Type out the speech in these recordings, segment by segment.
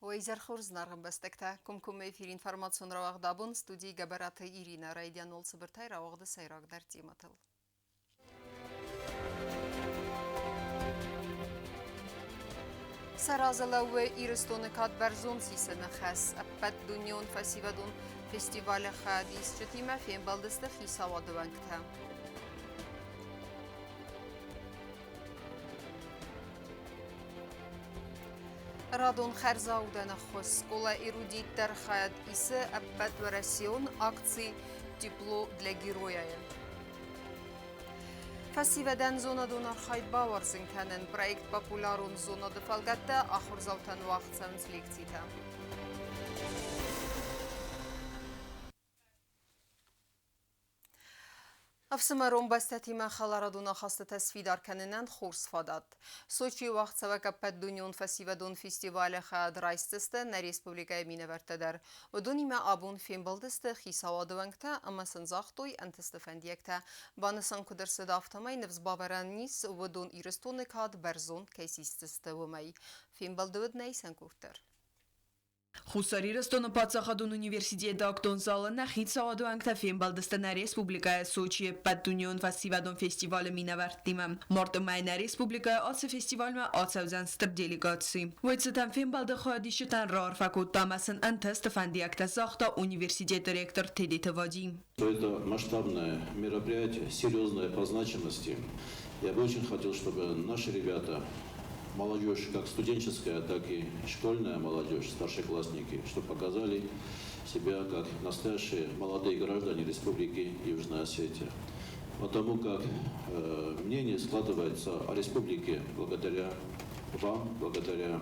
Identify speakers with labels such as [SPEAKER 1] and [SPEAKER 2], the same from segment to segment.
[SPEAKER 1] Уӕ изӕр хорз, зынаргъ ӕмбӕстӕгтӕ! Комкоммӕ эфир информацион рауагъд абон студийы Гӕбӕраты Иринӕ райдиан цыбыртӕй рауагъды сӕйрагдӕр темӕтыл. Сӕ разы лӕууы Ирыстоны кад бӕрзонд сисыны хӕс. Ӕппӕт дунеон фӕсивӕдон фестивалы хайадисджытимӕ фембӕлдысты хицауады уӕнгтӕ. Радон хӕрзаудӕн ӕххуыс скъола «Эрудит» дӕр хайад исы ӕппӕтуӕрӕсеон акци «Тепло для героя»-йы. Фӕсивӕдӕн зонадон архайд бауарзын кӕнын проект «Популярон зонады» фӕлгӕтты ахуырдзаутӕн уагъд цӕуынц лекцитӕ. Ӕфсымӕрон бӕстӕтимӕ хӕларадон ахастытӕ сфидар кӕнынӕн хорз фадат. Сочийы уагъдцӕуӕг ӕппӕтдунеон фӕсивӕдон фестивалы хайад райсдзысты нӕ республикӕйы минӕвӕрттӕ дӕр. Уыдонимӕ абон фембӕлдысты хицауады уӕнгтӕ ӕмӕ сын загътой ӕнтысты фӕндиӕгтӕ. Банысан куыд ӕрцыд, афтӕмӕй ныфс бавӕрӕн ис, уыдон Ирыстоны кад бӕрзонд кӕй систдзысты, уымӕй. Фембӕлды уыд нӕ исӕн къорд дӕр.
[SPEAKER 2] Хуссар Ирыстоны паддзахадон университеты актон залы нӕ хицауады уӕнгтӕ фембӕлдысты нӕ республикӕйы Сочийы ӕппӕтдунеон фӕсивӕдон фестивалы минӕвӕрттимӕ. Марты мӕй нӕ республикӕйы ацы фестивальмӕ ацӕудзӕн стыр делегаци. Уый цытӕн фембӕлды хайадисджытӕн раарфӕ кодта ӕмӕ сын ӕнтысты фӕндиӕгтӕ загъта университеты ректор Тедеты Вадим.
[SPEAKER 3] Это масштабное мероприятие, серьезное по значимости. Я бы очень хотел, чтобы наши ребята, молодежь, как студенческая, так и школьная молодежь, старшеклассники, чтобы показали себя как настоящие молодые граждане Республики Южная Осетия. Потому как мнение складывается о республике благодаря вам, благодаря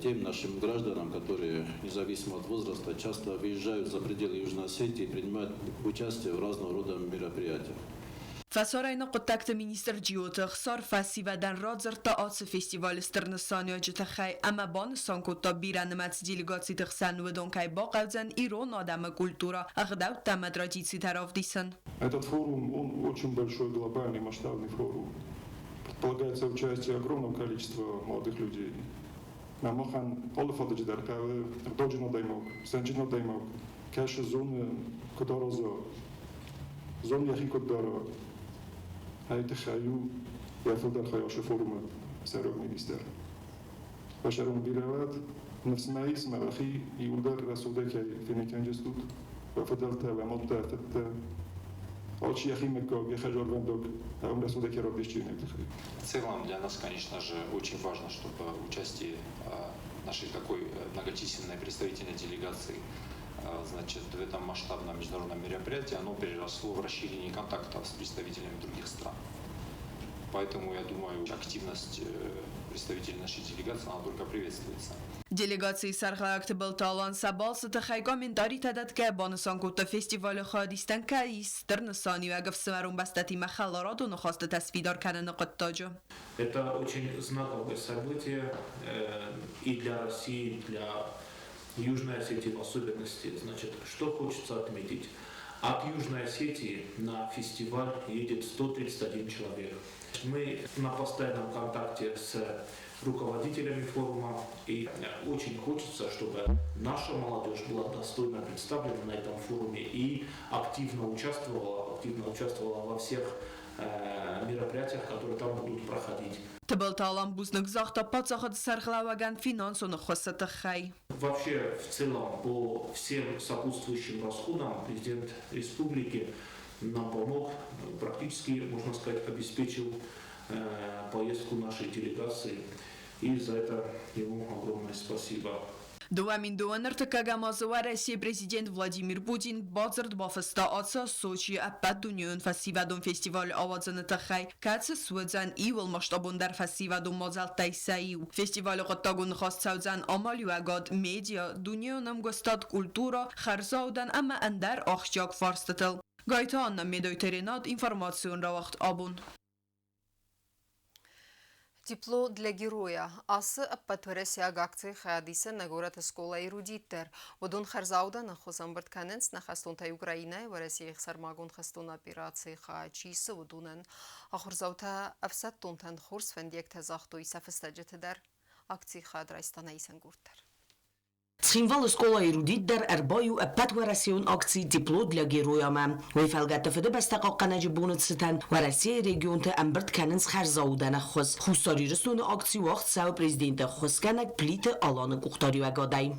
[SPEAKER 3] тем нашим гражданам, которые, независимо от возраста, часто выезжают за пределы Южной Осетии и принимают участие в разного рода мероприятиях.
[SPEAKER 2] Фӕсарӕйнаг хъуыддӕгты министр Джиоты Ӕхсар фӕсивӕдӕн радзырдта ацы фестивалы стыр нысаниуӕджы тыххӕй ӕмӕ банысан кодта, бирӕнымӕц делегациты хсӕн уыдон кӕй бахъӕудзӕн ирон адӕмы культурӕ, ӕгъдӕуттӕ ӕмӕ традицитӕ равдисын.
[SPEAKER 4] Этот форум, он очень большой, глобальный, масштабный форум. Предполагается участие огромного количества молодых людей. Махӕн алы фадыджы дӕр хъӕуы ӕгъдауджын адӕймаг, сӕнджын адӕймаг, кӕсы зоны, куыд араза, зоны йӕхи куыд дара. Ай тыххӕй у йӕ фылдӕр хай ацы форумы сӕйраг министр. Бӕсӕрон бирӕ уӕд, ныфс мӕ ис, мӕ уӕхи иуылдӕр рӕсугъдӕй кӕй фенӕкӕнджыстут, уӕ фыдӕлтӕ, уӕ мадтӕ, фыдтӕ. Алчи йӕхи мыггаг, йӕ хӕдзарвӕндаг ӕм рӕсугъдӕй кӕй равдисджынаг тыххӕй.
[SPEAKER 5] В целом для нас, конечно же, очень важно, чтобы участие нашей такой многочисленной представительной делегации, значит, в этом масштабном международном мероприятии, оно переросло в расширение контактов с представителями других стран. Поэтому, я думаю, активность представителей нашей делегации, она только приветствуется.
[SPEAKER 2] Делегацийы сӕргълӕууӕг Тыбылты Алан сӕ балцы тыххӕй комментаритӕ дӕтгӕ банысан кодта фестивалы хайадистӕн кӕй ис стыр нысаниуӕг ӕфсымӕрон бӕстӕтимӕ хӕларадон ахастытӕ сфидар кӕныны хъуыддаджы.
[SPEAKER 6] Это очень знаковое событие и для России, и для Южной Осетии в особенности. Значит, что хочется отметить? От Южной Осетии на фестиваль едет 131 человек. Мы на постоянном контакте с руководителями форума. И очень хочется, чтобы наша молодежь была достойно представлена на этом форуме и активно участвовала во всех мероприятиях, которые там будут проходить.
[SPEAKER 2] Тыбылты Алан бузныг загъта паддзахады сӕргълӕууӕгӕн финансон ӕххуысы тыххӕй.
[SPEAKER 6] Вообще, в целом, по всем сопутствующим расходам президент республики нам помог, практически, можно сказать, обеспечил поездку нашей делегации. И за это ему огромное спасибо.
[SPEAKER 2] 2021 азы Уӕрӕсейы президент Владимир Путин бадзырд бафыста ацы Сочийы ӕппӕтдунеон фӕсивӕдон фестиваль ауадзыны тыххӕй, кӕцы суыдзӕн иууыл масштабондӕр фӕсивӕдон мадзӕлттӕй сӕ иу. Фестивалы хъуыддагон ныхас цӕудзӕн амалиуӕгад, медиа, дунеон ӕмгуыстад, культурӕ, хӕрзаудӕн ӕмӕ ӕндӕр ахсджиаг фарстытыл. Гайты Анна, Медойты Ренат, информацион рауагъд абон.
[SPEAKER 1] «Тепло для героя». Ацы ӕппӕтуӕрӕсейаг акцийы хайад исы нӕ горӕты скъола «Эрудит» дӕр. Уыдон хӕрзаудӕн ӕххуыс ӕмбырд кӕнынц нӕ хӕстонтӕй Украинӕйы Уӕрӕсейы сӕрмагонд хӕстон операцийы хайад чи исы, уыдонӕн. Ахуырдзаутӕ ӕфсӕддонтӕн хорз фӕндиӕгтӕ загътой сӕ фыстӕджыты дӕр. Акцийы хайад райста нӕ исӕн къорд дӕр.
[SPEAKER 7] Цхинвалы скъола-эрудит дӕр ӕрбаиу ӕппӕтуӕрӕсеон акци «Тепло для героя-мӕ». Уый фӕлгӕтты Фыдыбӕстӕ хъахъхъӕнӕджы боны цытӕн Уӕрӕсейы регионты ӕмбырд кӕнынц хӕрзаудӕн ӕххуыс. Хуссар Ирыстоны акци уагъд цӕуы президенты ӕххуысгӕнӕг Плиты Аланы къухдариуӕгадӕй.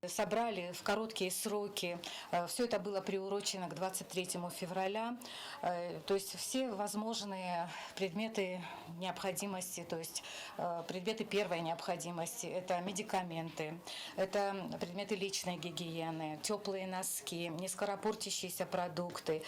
[SPEAKER 8] Собрали в короткие сроки. Все это было приурочено к 23 февраля. То есть все возможные предметы необходимости, то есть предметы первой необходимости. Это медикаменты, это предметы личной гигиены, теплые носки, нескоропортящиеся продукты,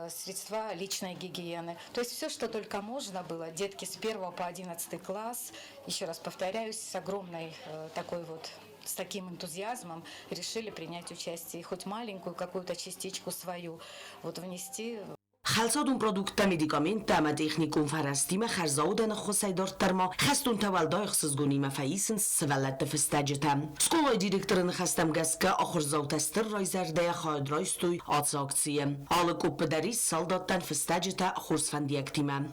[SPEAKER 8] средства личной гигиены. То есть все, что только можно было. Детки с 1 по 11 класс, еще раз повторяюсь, с огромной такой вот с таким энтузиазмом решили принять участие и хоть маленькую какую-то частичку свою вот внести.
[SPEAKER 7] Хӕлцадон продукттӕ, медикаменттӕ ӕмӕ техникон фӕрӕзтимӕ хӕрзаудӕн ӕххуысӕй дарддӕр ма хӕстонтӕ уӕлдай ӕхсызгонимӕ фӕисынц сывӕллӕтты фыстӕджытӕ. Скъолайы директоры ныхӕстӕм гӕсгӕ ахуырдзаутӕ стыр райзӕрдӕйӕ хайад райстой ацы акцийы. Алы къоппы дӕр ис салдаттӕн фыстӕджытӕ хорз фӕндиӕгтимӕ.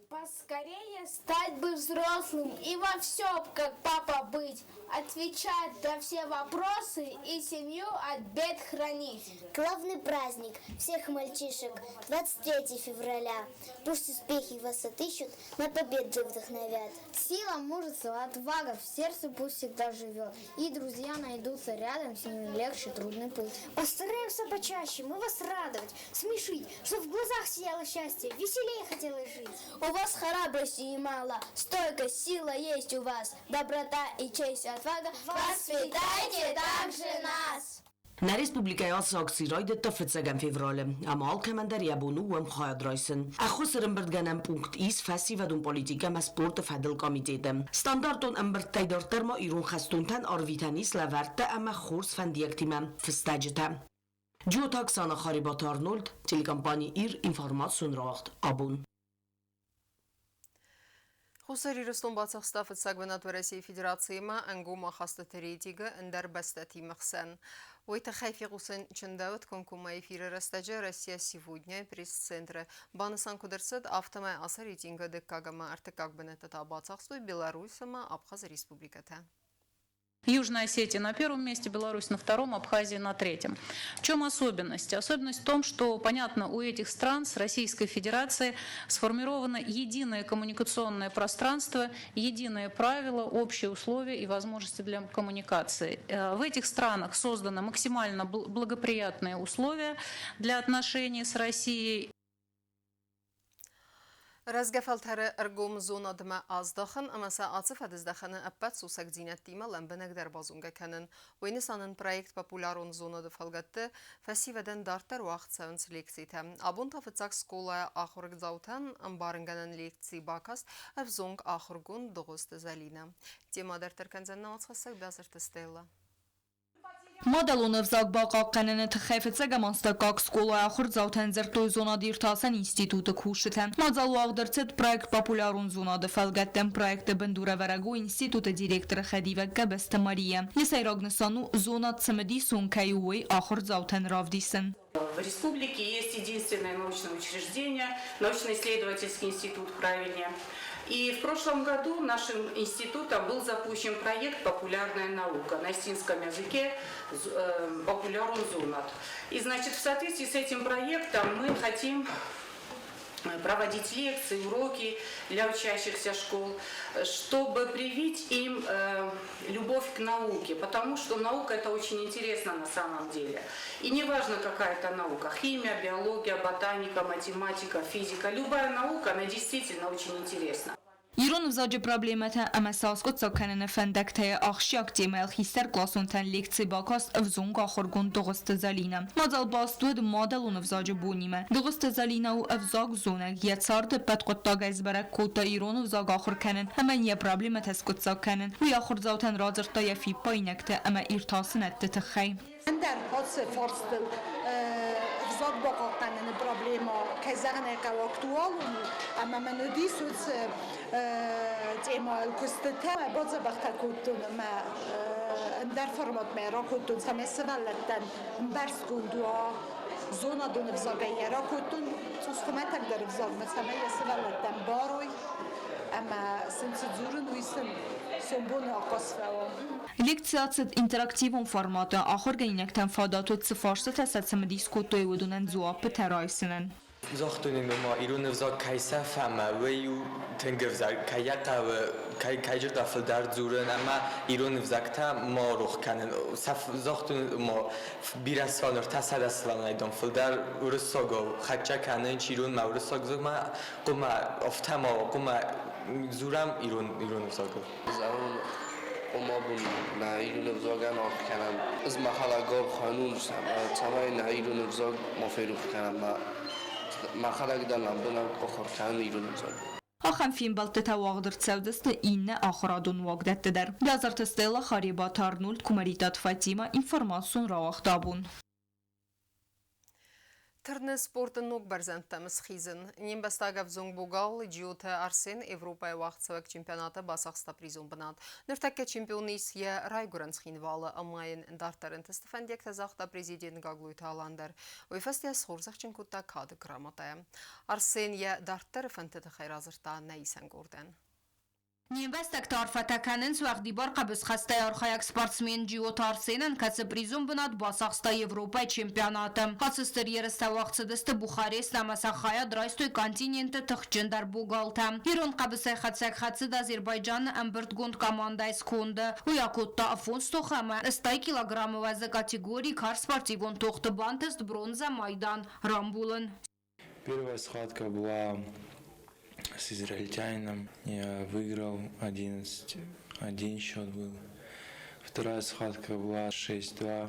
[SPEAKER 9] Поскорее стать бы взрослым и во всем, как папа быть, отвечать на все вопросы и семью от бед хранить.
[SPEAKER 10] Главный праздник всех мальчишек 23 февраля. Пусть успехи вас отыщут, на победу вдохновят.
[SPEAKER 11] Сила, мужество, отвага в сердце пусть всегда живет. И друзья найдутся рядом, с ними легче трудный путь.
[SPEAKER 12] Постараемся почаще, мы вас радовать, смешить, чтоб в глазах сияло счастье, веселее хотелось жить.
[SPEAKER 9] У вас храбрости немало, стойкость, сила есть у вас, доброта и честь, отвага. Воспитайте также нас!
[SPEAKER 7] Нӕ республикӕйы ацы акци райдыдта фыццӕгӕм февралы ӕмӕ алкӕмӕн дӕр йӕ бон у уым хайад райсын. Ӕххуыс ӕрӕмбырдгӕнӕн пункт ис фӕсивӕдон политикӕ ӕмӕ спорты фӕдыл комитеты. Стандартон ӕмбырдтӕй дарддӕр ма ирон хӕстонтӕн арвитӕн ис лӕвӕрттӕ ӕмӕ хорз фӕндиӕгтимӕ фыстӕджытӕ. Джиоты Оксана, Харебаты Арнольд, телекомпани «Ир», информацион рауагъд «Абон».
[SPEAKER 1] Хуссар Ирыстон бацахста фыццаг бынат Уӕрӕсейы Федерациимӕ ӕнгом ахастыты рейтингы ӕндӕр бӕстӕтимӕ хсӕн. Уый тыххӕй фехъусын чындӕуыд комкоммӕ эфиры рӕстӕджы «Россия сегодня» пресс-центры. Банысан куыд ӕрцыд, афтӕмӕй ацы рейтингы дыккаг ӕмӕ ӕртыккаг бынӕттӕ та бацахстой Беларусь ӕмӕ Абхазы республикӕтӕ.
[SPEAKER 13] Южная Осетия на первом месте, Беларусь на втором, Абхазия на третьем. В чем особенность? Особенность в том, что, понятно, у этих стран с Российской Федерацией сформировано единое коммуникационное пространство, единые правила, общие условия и возможности для коммуникации. В этих странах созданы максимально благоприятные условия для отношений с Россией.
[SPEAKER 1] Рӕзгӕ фӕлтӕры ӕргом зонадмӕ аздахын ӕмӕ сӕ ацы фӕдыздӕхӕны ӕппӕт сусӕгдзинӕдтимӕ лӕмбынӕгдӕр базонгӕ кӕнын. Уый нысанӕн проект «Популярон зонады» фӕлгӕтты фӕсивӕдӕн дарддӕр уагъд цӕуынц лекцитӕ. Абон та фыццаг скъолайы ахуырдзаутӕн ӕмбарынгӕнӕн лекци бакаст ӕвзонг ахуыргонд Дыгъуызты Зӕлинӕ. Темӕ дарддӕр кӕндзӕн нӕ уацхӕссӕг Бязырты Стеллӕ.
[SPEAKER 14] Мадӕлон ӕвзаг бахъахъхъӕныны тыххӕй фыццӕгӕм астӕуккаг скъолайы ахуырдзаутӕн дзырдтой зонад-иртасӕн институты кусджытӕ. Мадзал уагъд ӕрцыд проект «Популярон зонады» фӕлгӕтты. Проекты бындурӕвӕрӕг у институты директоры хӕдивӕг Гӕбӕзты Мария. Йӕ сӕйраг нысан у зонад цымыдисон кӕй у, уый ахуырдзаутӕн равдисын.
[SPEAKER 15] В республике есть единственное научное учреждение, научно-исследовательский институт, правильнее. И в прошлом году нашим институтом был запущен проект «Популярная наука» на осетинском языке «Популярон зонад». И, значит, в соответствии с этим проектом мы хотим проводить лекции, уроки для учащихся школ, чтобы привить им любовь к науке, потому что наука это очень интересно на самом деле. И неважно, какая это наука, химия, биология, ботаника, математика, физика, любая наука, она действительно очень интересна.
[SPEAKER 14] Ирон ӕвзаджы проблемӕтӕ ӕмӕ сӕ аскъуыддзаг кӕныны фӕндӕгтӕ ахсджиаг темӕйыл хистӕркъласонтӕн лекци бакаст ӕвзонг ахуыргонд Дыгъуызты Зӕлинӕ. Мадзал баст уыд мадӕлон ӕвзаджы бонимӕ. Дыгъуызты Зӕлинӕ у ӕвзагзонӕг, йӕ царды ӕппӕт хъуыддагӕй сбӕрӕг кодта ирон ӕвзаг ахуыр кӕнын ӕмӕ йын йӕ проблемӕтӕ скъуыддзаг кӕнын. Уый ахуырдзаутӕн радзырдта йӕ фиппаинӕгтӕ ӕмӕ иртасынӕдты тыххӕй.
[SPEAKER 16] Ӕндӕр ацы фарстыл ӕвзаг бахъахъхъӕныны проблемӕ, кӕй зӕгъын ӕй хъӕуы, актуалон у ӕмӕ мын уыдис уыцы темӕйыл куыстытӕ. Бадзӕбӕхтӕ кодтон ӕмӕ ӕндӕр форматмӕ ракодтон, цӕмӕй сывӕллӕттӕн ӕмбӕрстгонд уа зонадон ӕвзагӕй йӕ ракодтон цъус хуымӕтӕгдӕр ӕвзагмӕ, цӕмӕй йӕ сывӕллӕттӕ ӕмбарой ӕмӕ сын цы дзурын, уый сын сӕ Сомбон ахъаз фӕуа.
[SPEAKER 14] Лекци ацыд интерактивон форматы, ахуыргӕнинӕгтӕн фадат уыд цы фарстытӕ сӕ цымыдис кодтой, уыдонӕн дзуаппытӕ райсынӕн.
[SPEAKER 17] Загътон ын, ома ирон ӕвзаг кӕй сӕфы ӕмӕ уый у тынг ӕвзаг, кӕй йӕ хъӕуы, кӕй кӕй фылдӕр дзурын ӕмӕ ирон ӕвзаг та ма рох кӕнын. Загътон, ома бирӕ сывӕллон, 300 сывӕллонӕй дам фылдӕр уырыссагау хӕццӕ кӕнынц иронмӕ, уырыссаг дзырдмӕ хъуамӕ афтӕ ма уа, хъуамӕ дзурӕм ирон ирон ӕвзагыл.
[SPEAKER 18] Зӕгъун, ома бун нӕ ирон ӕвзагӕн аргъ кӕнӕм. Ӕз мӕхӕдӕг аргъ кӕнун, цӕмӕй нӕ ирон ӕвзаг ма ферох кӕнӕм. Мӕхӕдӕг дӕр лӕмбынӕг ахуыр кӕнын ирон ӕвзаг.
[SPEAKER 14] Ахӕм фембӕлдтытӕ уагъд ӕрцӕудзысты иннӕ ахуырадон уагдӕтты дӕр. Бязарты Стелла, Харебаты Арнольд, Кумаритаты Фатимӕ, информацион рауагъд абон.
[SPEAKER 1] Тырны спорты ног бӕрзӕндтӕм схизын. Не мбӕстаг ӕвзонг богал Джиоты Арсен Европӕйы уагъдцӕуӕг чемпионаты бацахста призон бынат. Ныртӕккӕ чемпион ис йӕ райгуырӕн Цхинвалы ӕмӕ йын дарддӕр ӕнтысты фӕндиӕгтӕ загъта президент Гаглойты Алан дӕр. Уый фӕстӕ схорзӕхджын кодта кады грамотӕйӕ. Арсен йӕ дарддӕры фӕндты тыххӕй радзырдта нӕ исӕн къордӕн.
[SPEAKER 19] Не мбӕстӕгты арфӕтӕ кӕнынц уӕгъдибар хъӕбысхӕстӕй архайӕг спортсмен Джиоты Арсенӕн, кӕцы призон бынат бацахста Европӕйы чемпионаты. Ацы стыр ерыстӕ уагъд цыдысты Бухаресты ӕмӕ сӕ хайад райстой континенты тыхджындӕр богалтӕ. Ирон хъӕбысӕйхӕцӕг хӕцыд Азербайджаны ӕмбырдгонд командӕйы сконды. Уый акодта фондз тохы ӕмӕ 80 килограммы уӕзы категорийы карз спортивон тохты бантыст бронзӕ майдан рамбулын.
[SPEAKER 20] Первая схватка была с израильтянином. Я выиграл 11, один счет был. Вторая схватка была 6-2.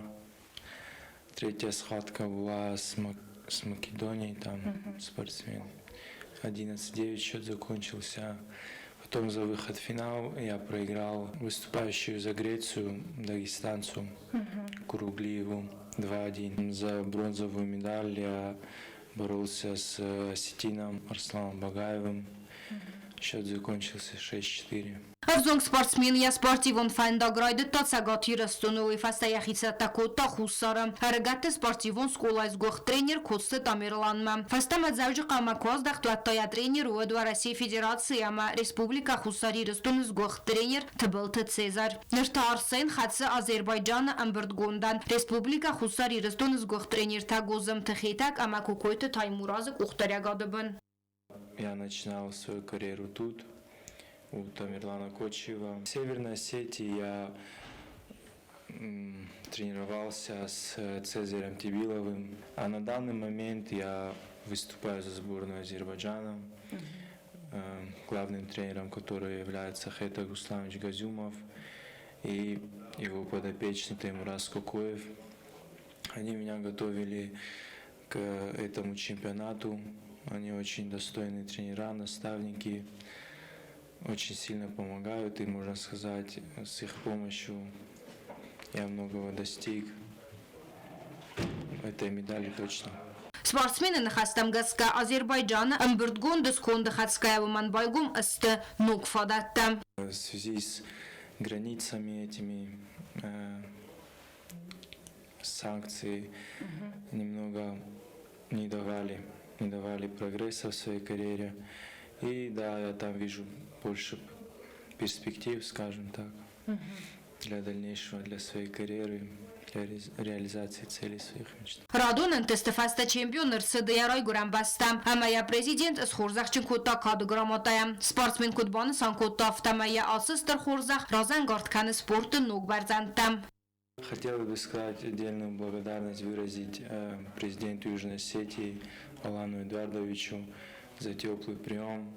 [SPEAKER 20] Третья схватка была с Македонией, там спортсмен. 11-9 счет закончился. Потом за выход в финал я проиграл выступающую за Грецию, дагестанцу Куруглиеву 2-1. За бронзовую медаль я боролся с осетином Арсланом Багаевым. Счет закончился 6-4.
[SPEAKER 19] Ӕвзонг спортсмен йӕ спортивон фӕндаг райдыдта Цӕгат Ирыстоны, уый фӕстӕ йӕхи цӕттӕ кодта Хуссары. Ӕрыгӕтты спортивон скъолайы сгуыхт тренер Коцты Тамерланмӕ. Фӕстӕмӕ Дзӕуджыхъӕумӕ куы аздӕхт, уӕд та йӕ тренер уыд Уӕрӕсейы Федерацийы ӕмӕ Республикӕ Хуссар Ирыстоны сгуыхт тренер Тыбылты Цезарь. Ныр та Арсен хӕцы Азербайджаны ӕмбырдгондӕн Республикӕ Хуссар Ирыстоны сгуыхт тренертӕ Гозымты Хетӕг ӕмӕ Кокойты Таймуразы къухдариӕгады бын.
[SPEAKER 20] Я начинал свою карьеру тут, у Тамерлана Кочиева. В Северной Осетии я тренировался с Цезарем Тибиловым. А на данный момент я выступаю за сборную Азербайджана, главным тренером которой является Хетаг Русланович Газюмов и его подопечный Таймураз Кокоев. Они меня готовили к этому чемпионату. Они очень достойные тренера, наставники, очень сильно помогают, и, можно сказать, с их помощью я многого достиг. Этой медали точно.
[SPEAKER 19] Спортсмены ныхӕстӕм гӕсгӕ Азербайджаны ӕмбырдгонды сконды хӕцгӕйӕ уымӕн байгом сты ног фадӕттӕ.
[SPEAKER 20] В связи с границами этими санкции немного не давали прогресса в своей карьере. И да, я там вижу больше перспектив, скажем так, для дальнейшего, для своей карьеры, для реализации целей своих мечт.
[SPEAKER 19] Радон ӕнтысты фӕстӕ чемпион ӕрцыд йӕ райгуырӕн бӕстӕм ӕмӕ йӕ президент схорзӕхджын кодта кады грамотӕйӕ. Спортсмен куыд банысан кодта, афтӕмӕй йӕ ацы стыр хорзӕх разӕнгард кӕны спорты ног бӕрзӕндтӕм.
[SPEAKER 20] Хотел бы сказать отдельную благодарность выразить президенту Южной Осетии Алану Эдуардовичу за теплый прием.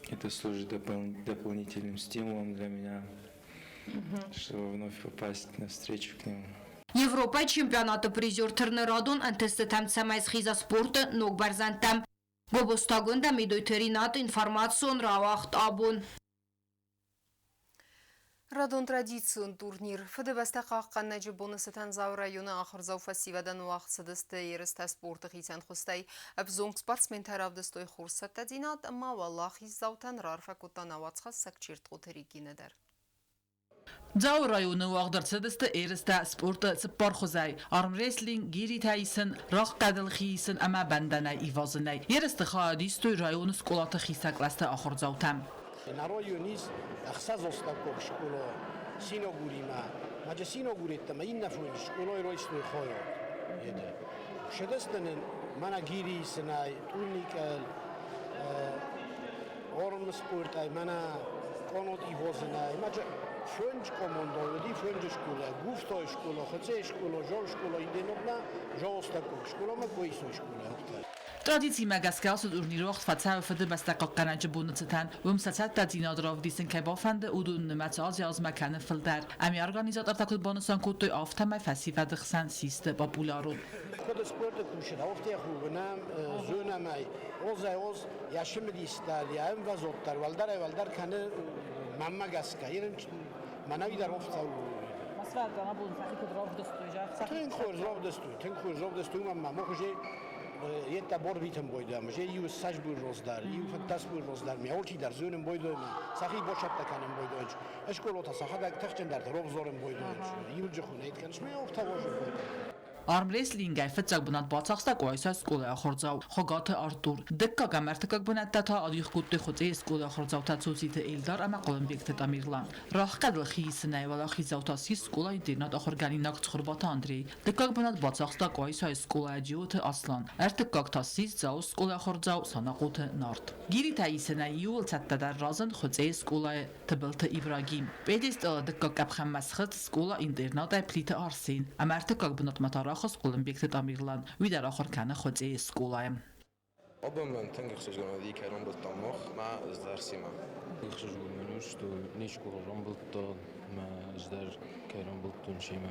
[SPEAKER 20] Это служит дополнительным стимулом для меня, чтобы вновь попасть на встречу к нему.
[SPEAKER 19] Европӕйы чемпионаты призер тырны радон ӕнтыстытӕм, цӕмӕй схиза спорты ног бӕрзӕндтӕм. Гобозты Агуындӕ, Медойты Ринат, информацион рауагъд абон.
[SPEAKER 1] Радон традицион турнир Фыдыбӕстӕ хъахъхъӕнӕджы боны цытӕн Дзауы районы ахуырдзау фӕсивӕдӕн уагъд цыдысты ерыстӕ спорты хицӕн хуызтӕй. Ӕвзонг спортсментӕ равдыстой хорз цӕттӕдзинад ӕмӕ уӕлахиздзаутӕн раарфӕ кодта нӕ уацхӕссӕг Чертхъоты Регинӕ дӕр.
[SPEAKER 21] Дзауы районы уагъд ӕрцыдысты ерыстӕ спорты цыппар хуызӕй: армрестлинг, гиритӕ исын, рагъхъӕдыл хи исын ӕмӕ бӕндӕнӕй ивазынӕй. Ерысты хайад истой районы скъолаты хистӕр кълӕсты ахуырдзаутӕ.
[SPEAKER 3] На район ис 6 астӕуккаг скъола Синагуримӕ. Маджы Синагуреттӕмӕ иннӕ фондз скъолайы райстой хайад. Еде. Шедестӕнӕн мӕнӕ гири исынӕй, турникӕл, армспортӕй, мӕнӕ къанат ивазынӕй. Маджы фондз команда уыди, фондз скъола. Гуфтайы скъола, Хуыцъейы скъола, Жары скъола, инденокмӕ, Жары астӕуккаг скъоламӕ, Къуайсайы скъола.
[SPEAKER 21] Традицимӕ гӕсгӕ ацы турнир уагъд фӕцӕуы Фыдыбӕстӕ хъахъхъӕнӕджы боны цытӕн. Уым сӕ цӕттӕдзинад равдисын кӕй бафӕнды, уыдоны нымӕц азӕй-азмӕ кӕны фылдӕр. Ӕмӕ организатортӕ куыд банысан кодтой, афтӕмӕй фӕсивӕды хсӕн систы популярон.
[SPEAKER 3] Куыд спорты кусын, афтӕ хуынӕм, зонӕм ӕй, озӕй-оз йӕ цымыдисдӕр, йӕ ӕмвӕзоддӕр уӕлдӕрӕй-уӕлдӕр кӕны мӕнмӕ гӕсгӕ. Мӕнӕуи дӕр афтӕ у. Тынг хорз равдыстой, тынг хорз равдыстой, уымӕн ма мах уже еттӕ борвитын бойдам, уже иу ссӕдз роз дӕр, иу фынддӕс роз дӕр, ме алчидӕр зонын бойдоймӕ, сӕхи босӕттӕ кӕнын бойдойнч, скъолатӕ сӕхӕдӕг тыхджындӕрты робзорын бойдойнч, иуджы хунӕйт кӕныс, ме афтӕ возын бойдой.
[SPEAKER 21] Армрестлингӕй фыццаг бынат бацахста Къуайсайы скъолайы ахуырдзау Хуыгаты Артур. Дыккаг ӕмӕ ӕртыккаг бынӕттӕ та адих кодтой Хуыцъейы скъолайы ахуырдзаутӕ Цоциты Эльдар ӕмӕ Хъуылымбегты Тамерлан. Рагъхъӕдыл хиисынӕй уӕлахиздзау та ссис скъола-интернат ахуыргӕнинаг Цхуырбаты Андрей. Дыккаг бынат бацахста Къуайсайы скъолайы Джиоты Аслан. Ӕртыккаг та ссис Дзауы скъолайы ахуырдзау Санахъоты Нарт. Гиритӕ исынӕй иууыл цӕттӕдӕр разынд Хуыцъейы скъолайы Тыбылты Ибрагим. Пъедесталы дыккаг къӕпхӕнмӕ схызт скъола-интернатӕй Плиты Арсен. Ӕмӕ ӕртыккаг бынатмӕ та рахызт Хъуылымбегты Тамерлан. Уый дӕр ахуыр кӕны Хуыцъейы скъолайы.
[SPEAKER 22] Абон мӕм тынг ӕхсызгон уыди, кӕй рамбылдтам мах мӕ ӕз дӕр семӕ.
[SPEAKER 20] Ӕхсызгон мын у, что не скъола рамбылдта, мӕ ӕз дӕр кӕй рамбылдтон семӕ.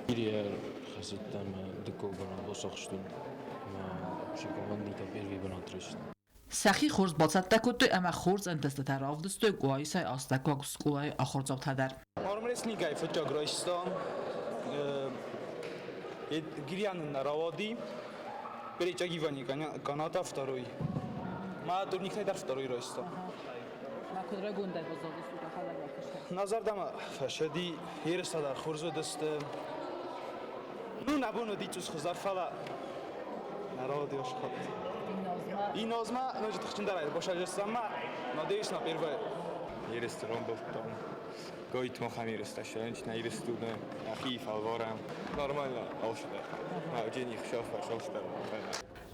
[SPEAKER 20] Гирийӕ хӕцыдтӕн мӕ дыккаг бынат бацахстон, мӕ вообще командный та первый бынат райстон.
[SPEAKER 21] Сӕхи хорз бацӕттӕ кодтой ӕмӕ хорз ӕнтыстытӕ равдыстой Къуайсайы астӕуккаг скъолайы ахуырдзаутӕ дӕр.
[SPEAKER 23] Армрестлингӕй фыццаг райстам. Гирьян нын рауади. Перетягивание каната второй. Ма турникнӕй дӕр второй райста.
[SPEAKER 21] Ма куыд рагондӕй баззадыстут ахӕлӕг бакуыстӕй?
[SPEAKER 23] Нӕ зӕрдӕмӕ фӕсӕди, ерыстӕ дӕр хорз уыдысты. Ну, нӕ бон уыди цъус хуыздӕр, фӕлӕ нӕ рауади ӕсхатт. Иннозмӕ ноджы тыхджындӕрӕй босӕджыстӕм ма, надеюсь, на первое.
[SPEAKER 22] Ерысты рамбылдтам. Гоит махӕм ерыстӕ сӕнчна ерыстуны нӕхи фӕлварӕм. Нормально алцыдӕр. Дени хсӕв фӕсалцдӕр.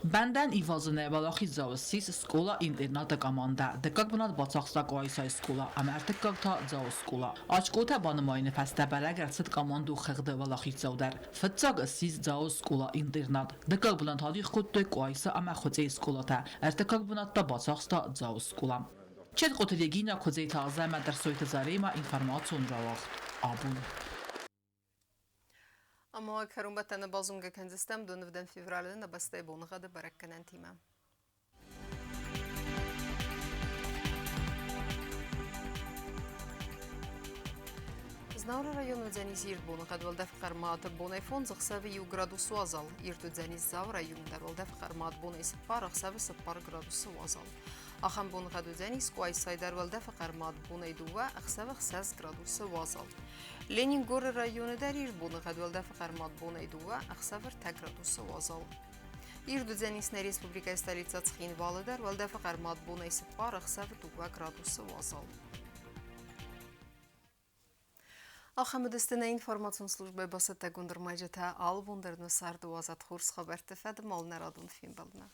[SPEAKER 21] Бӕндӕн ивазынӕй уӕлахиздзау ссис скъола-интернаты командӕ. Дыккаг бынат бацахста Къуайсайы скъола ӕмӕ ӕртыккаг та Дзауы скъола. Очкотӕ банымайыны фӕстӕ бӕрӕг ӕрцыд командо хыгъды уӕлахиздзау дӕр. Фыццаг ссис Дзауы скъола-интернат. Дыккаг бынат адих кодтой Къуайса ӕмӕ Хуыцъейы скъолатӕ. Ӕртыккаг бынат та бацахста Дзауы скъола. Четкъоты Регина, Куыдзеты Азӕ ӕмӕ Дӕрсойты Заремӕ информацион рауагъд абон.
[SPEAKER 1] Ӕмӕ кӕронбӕттӕны базонгӕ кӕндзыстӕм донывдӕн февралы нӕ бӕстӕйы боныгъӕды бӕрӕггӕнӕнтимӕ. Знауыры районы уыдзӕнис ирд боныгъӕд уӕлдӕф хъӕрмад бонӕй 5, ӕхсӕвы 1 градус уазал. Ирд уыдзӕнис Дзауы районы дӕр уӕлдӕф хъӕрмад бонӕй 4, ӕхсӕвы 4 градусы уазал. Ахӕм боныгъӕд уыдзӕнис Къуайсайы дӕр уӕлдӕфы хъӕрмад бонӕй 2, ӕхсӕвы 6 градусы уазал. Ленингоры районы дӕр ирд боныгъӕд уӕлдӕфы хъӕрмад бонӕй 2, ӕхсӕвы 3 градусы уазал. Ирд уыдзӕнис нӕ республикӕйы столицӕ Цхинвалы дӕр уӕлдӕфы хъӕрмад бонӕй 4, ӕхсӕвы 2 градусы уазал. Ахӕм уыдысты нӕ информацион службӕйы бацӕттӕгонд ӕрмӕджытӕ алы бон дӕр нӕ царды уадзӕд хорз хабӕртты фӕдыл нӕ радон фембӕлдмӕ.